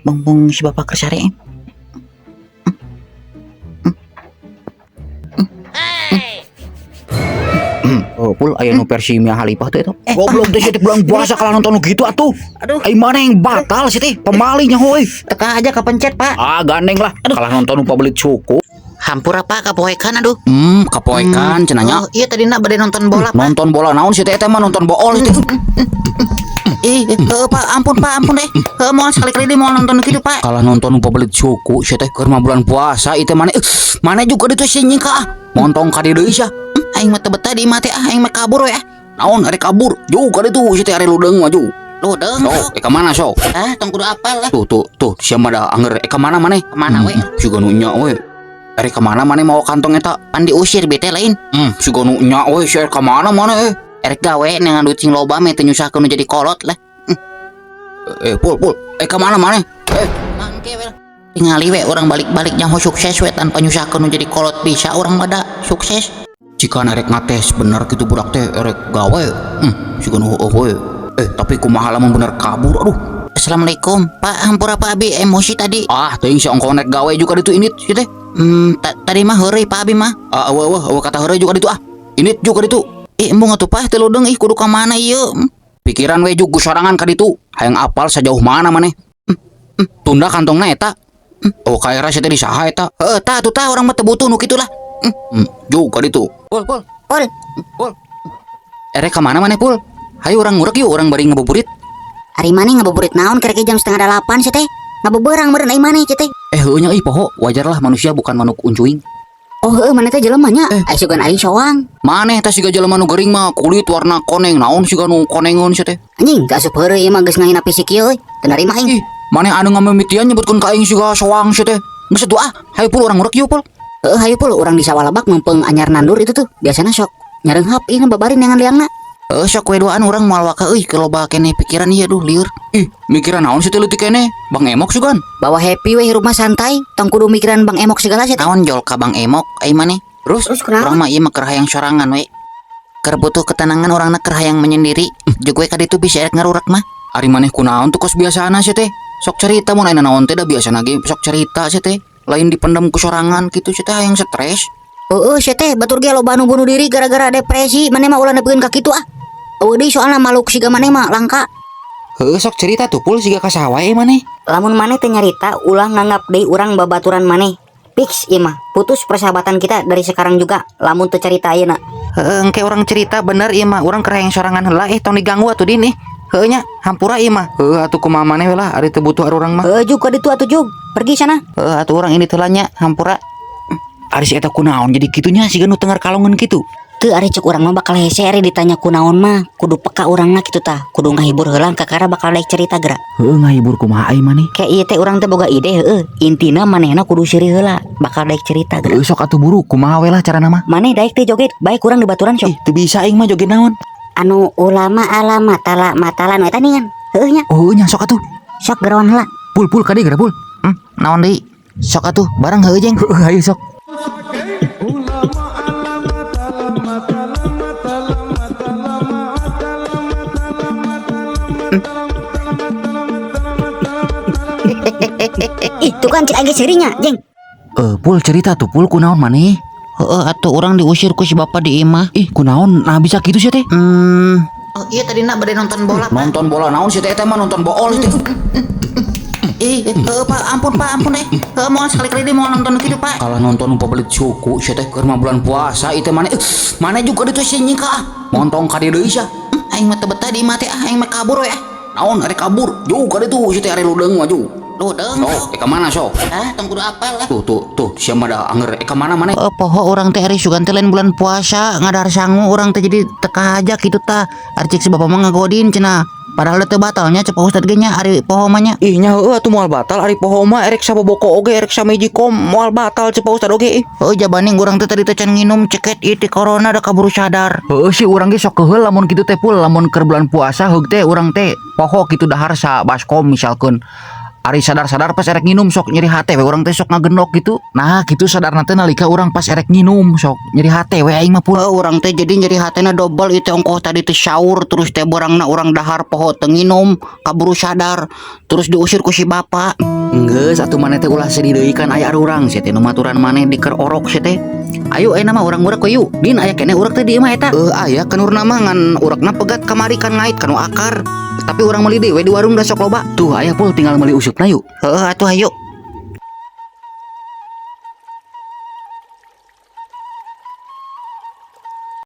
Mumpung si bapak keur sare. Oh, pul aya nu versi Mia Khalifah teh eta. Eh, Goblok teh sia teh bulan puasa kalah nonton nu kitu atuh. Aduh. Ai mana yang batal sih teh? Pemali nya heuy. Teka aja kapencet, Pak. Ah, gandeng lah. Kalah nonton nu pabelit suku. Hampura, Pak, kapoekan aduh. Kapoekan cenah nya. Oh, iya tadi nak bade nonton bola, Pak. Nonton bola naon sih teh eta mah nonton bool sih teh. Ih, heuh, Pak, ampun, Pak, ampun deh. Heuh, moal sekali-kali deh moal nonton gitu, Pak. Kalah nonton nu pabelit suku sih teh keur mah bulan puasa ieu teh maneh. Maneh juga ditu sih nying ka ah. Montong ka dieu deui sia. Aing mah teu betah di imah teh ah, aing mah kabur we ah. Naon arek kabur? Jauh ka ditu sih teh arek ludeung mah jauh. Ludeung. Sok, ka mana sok? Ah, tong kudu apal lah. Tuh tuh tuh sia mah da anger ka mana maneh? Kemana we? Siga nu nya we. Arek ka mana maneh mawa kantong eta? Pan diusir bete lain. Siga nu nya we sia ka mana maneh eh? Erek gawe neangan duit sing loba meh teu nyusahkeun nu jadi kolot lah. Pul pul, ka mana maneh? Mangke we lah. Tingali we urang balik-balik nyaho sukses we tanpa nyusahkeun nu jadi kolot bisa urang mah da sukses. Jika erek ngates bener gitu budak teh erek gawe. Siga nu heueuh we. Tapi kumaha lamun bener kabur aduh. Assalamualaikum, Pak, hampura Pak Abi emosi tadi. Ah, teuing si ongkon rek gawe juga ditu init si teh. Tadi mah heureuy Pak Abi mah. Ah, eueuh eueuh eueuh kata heureuy juga ditu ah. Init juga ditu. Ih, embung atuh Pak teu ludeung ih kudu ka mana ieu? Pikiran we jug sorangan ka ditu. Hayang apal sejauh mana maneh. Tunda kantongna eta. Oh, kaera sia teh di saha eta? Heueuh, tah atuh tah urang mah teu butuh nu kitu lah. Jug ka ditu. Pul, pul. Pul. Pul. Erek ka mana maneh, Pul? Hayu urang ngurek yuk, urang bari ngabuburit. Ari maneh ngabuburit naon kerek jam 7.30 sih teh? Ngabeberang meureun ai maneh teh. Heueuh nya euy poho, wajarlah manusia bukan manuk uncuing. Oh heueuh maneh teh jelema nya. Ai sugan aing soang. Maneh teh siga jelema nu gering mah kulit warna koneng naon siga nu konengeun sia teh. Anjing gak asup heureuy ieu mah geus ngahina fisik ieu euy. Teu narima aing. Ih, maneh anu ngamimitian nyebutkeun ka aing siga soang sia teh. Geus atuh ah, hayu Pul urang ngurek yuk Pul. Heueuh hayu Pul urang di sawah lebak mempeng anyar nandur itu tuh. Biasana sok nyareunghap ieu babarin neangan liangna. Heueuh sok we duaan urang moal waka euy ke loba keneh pikiran ieu duh lieur. Ih, mikiran naon sih teh leutik keneh? Bang Emok sugan. Bawa happy we hirup mah santai, tong kudu mikiran Bang Emok segala sih teh. Naon jol ka Bang Emok ai maneh? Terus Terus kunaon? Urang mah ieu mah keur hayang sorangan we. Keur butuh ketenangan urangna keur hayang menyendiri. Jeung we ka ditu bisa erek ngarurak mah. Ari maneh kunaon tuh kos biasana sih teh? Sok cerita mun aya naon teh da biasana ge sok cerita sih teh. Lain dipendem ku sorangan kitu sih teh hayang stres. Heueuh sia teh batur ge loba anu bunuh diri gara-gara depresi, maneh mah ulah nepikeun ka kitu ah. Eueuh deui soalna makhluk siga maneh mah langka. Heueuh sok cerita tuh Pul siga ka saha wae maneh. Lamun maneh teu nyarita ulah nganggap deui urang babaturan maneh. Fix ieu mah, putus persahabatan kita dari sekarang juga lamun teu carita ayeuna. Heueuh engke urang cerita bener ieu mah urang keur hayang sorangan heula tong diganggu atuh din ih. Heueuh nya hampura ieu mah. Heueuh atuh kumaha maneh we lah ari teu butuh urang mah. Heueuh jug ka ditu atuh jug, pergi sana. Heueuh atuh urang ini heula nya hampura. Ari si eta kunaon jadi kitu nya siga nu tengar kalongan kitu. Teu ari cek urang mah bakal hese ari ditanya kunaon mah, kudu peka urangna kitu tah, kudu ngahibur heula kakara bakal daek cerita geura. Heueuh ngahibur kumaha ai maneh? Kayak ieu teh urang teh boga ide heueuh, intina manehna kudu seuri heula, bakal daek cerita geura. Heueuh sok atuh buru kumaha we lah carana mah. Maneh daek teh joget, bae kurang di baturan sok. Ih, teu bisa aing mah joget naon. Anu ulama alama tala matala nu eta ningan. Heueuh nya. Oh heueuh nya sok atuh. Sok geroan heula. Pul pul kade geura pul. Naon deui? Sok atuh bareng heueuh jeung. Heueuh hayu sok. Ih, tuh kan cek aing seurinya, jeung. Pul cerita tuh Pul kunaon maneh? Heueuh atuh urang diusir ku si bapak di imah. Ih, kunaon nah bisa kitu sia teh? Oh iya tadi nak bade nonton bola, Pak. Nonton bola naon sih teh eta mah nonton bool sih teh. Ih, heueuh Pak, ampun Pak, ampun eh. Heueuh moal sekali-kali deui moal nonton kitu, Pak. Kalah nonton nu pabelit suku sia teh keur mah bulan puasa ieu teh maneh. Maneh juga ditu sia nying ka ah. Montong ka dieu deui sia. Aing mah teu betah di imah teh ah, aing mah kabur we ah. Naon arek kabur? Jauh ka ditu sia teh arek ludeung mah jauh. Ludeung. Sok, ka mana sok? Ah, tong kudu apal lah. Tuh tuh tuh sia mah da anger ka mana maneh? Poho urang teh ari sugan teh lain bulan puasa, ngadar sangu urang teh jadi teka aja kitu tah. Ari cek si bapak mah ngagodin cenah. Padahal teu batalnya cek Pak Ustad ge nya ari poho mah nya. Ih nya heueuh atuh moal batal ari poho mah erek saboboko oge erek samiji kom moal batal cek Pak Ustad oge ih. Heueuh jabani urang teh tadi teh can nginum ceket ieu teh corona da kaburu sadar. Heueuh sih urang ge sok keuheul lamun kitu teh Pul lamun keur bulan puasa heug teh urang teh poho kitu dahar sa baskom misalkeun. Ari sadar-sadar pas erek nginum, sok nyeri hate we urang teh, sok ngagendok gitu. Nah, gitu sadarna teh nalika urang pas erek nginum, sok nyeri hate we aing mah, Pul. Heuh, urang teh jadi nyeri hatena dobel itu. Ongkoh tadi teh sahur, terus teh borangna urang dahar poho teu nginum, kaburu sadar terus diusir ku si bapak. Geus atuh, maneh teh ulah sedih deui, kan aya urang sia teh nu maturan maneh di keur orok sia teh. Ayo, ayeuna mah urang ngurek we yuk. Din, aya keneh urek teh di imah eta? Eh, aya kenurna mah, ngan urekna pegat kamari kan ngait kanu akar. Tapi urang meuli deui we di warung, da sok loba. Tuh aya, Pul, tinggal meuli usupna yuk. Heuh atuh, ayo.